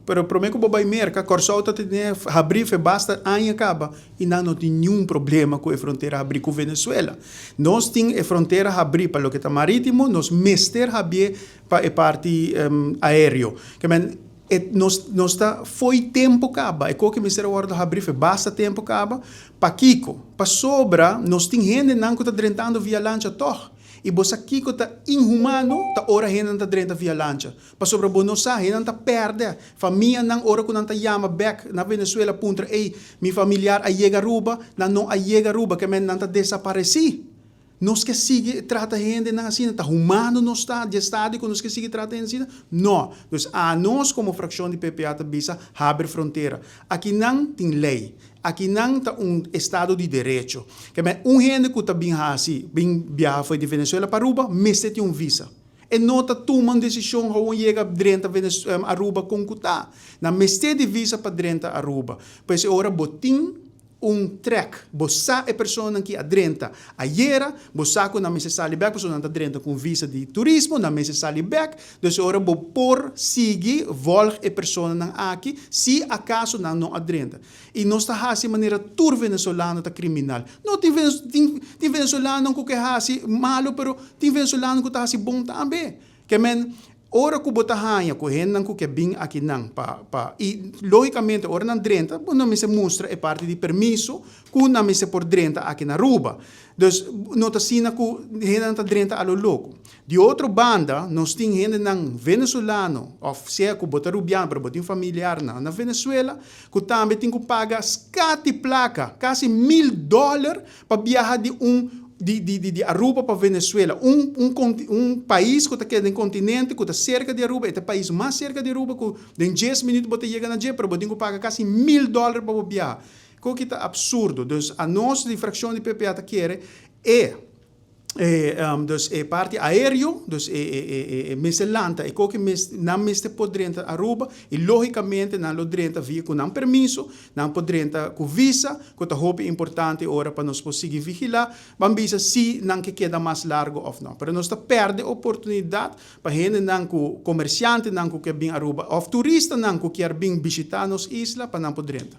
Pero promé ku bo bai Merka, Kòrsou ta tene habrí fe basta aña kaba i nan no tin niun problema ku e frontera habrí ku Venezuela. Nos tin e frontera habrí pa loke ta marítimo, nos mester habié pa e parti aéreo. Ke men e nos nos ta fo'i tempu kaba, e koke mester a wòrdu habrí fe basta tempu kaba. Pakiko? Pasobra nos tin hendenan ku ta drentando via lancha tòg. I bo sa kiko ta inhumano? Ta ora hendenan ta drenta via lancha. Pasobra bo no sa, hendenan ta pèrdè famianan ora ku nan ta yama bèk na Venezuela puntra, Ey, mi familiar a yega Aruba? Nan no a yega Aruba, ke men nan ta desaparesí. Nos ke sigui trata hendenan asina? Ta humano nos ta di e stadio ku nos ke sigui trata hende asina? No. Dus anos komo frakshon di PPA ta bisa, habri frontera. Akinan tin lei. Akinan ta un estado di derecho. Ke men un hende ku ta bin hasi, bin biaha fo'i di Venezuela pa Aruba, mester tin un visa. E no ta tuma un desishon hou yega drenta Aruba kon ku ta. Nan mester di visa pa drenta Aruba. Pues e ora bo tin un trek, bo sa e personanan ki a drenta ayera, bo sa ku nan mester sali bek pasobra nan ta drenta ku un visa di turismo, nan mester sali bek. Dus e ora bo por sigui volg e personanan aki si akaso nan no a drenta. I nos ta hasi manera tur venezolano ta kriminal. No, tin tin tin venezolanonan ku ke hasi malu pero tin venezolano ku ta hasi bon tambe. Ke men ora ku bo ta haña ku hendenan ku ke bin akinan pa pa i logikamente ora nan drenta bo nan mester mustra e parti di permiso ku nan mester por drenta aki na Aruba. Dus no ta asina ku hendenan ta drenta a lo loko. Di otro banda, nos tin hendenan venezolano, òf sea ku bo ta rubiano pero bo tin familiarnan na Venezuela, ku tambe tin ku paga skati plaka, kasi mil dòler, pa biaha di un di di di Aruba pa Venezuela. Un un un pais ku ta keda den kontinente, ku ta serka di Aruba, e ta e pais mas serka di Aruba ku den dies minüt bo ta yega na dje, pero bo tin ku paga kasi mil dòler pa bo biaha. Koki ta absurdo. Dus anos di frakshon di PPA ta kere e. E dus e parti aereo, dus e e e mester lanta e koki mes nan mester por drenta Aruba y logicamente nan lo drenta via cu nan permiso, nan por drenta cu visa cu ta hopi importante ora pa nos por sigui vigila, ban bisa si nan ke keda mas largo of no. Pero nos ta perde oportunidad pa hendenan cu comerciantenan cu ke bin Aruba of turistanan cu kier bin bishita nos isla pa nan por drenta.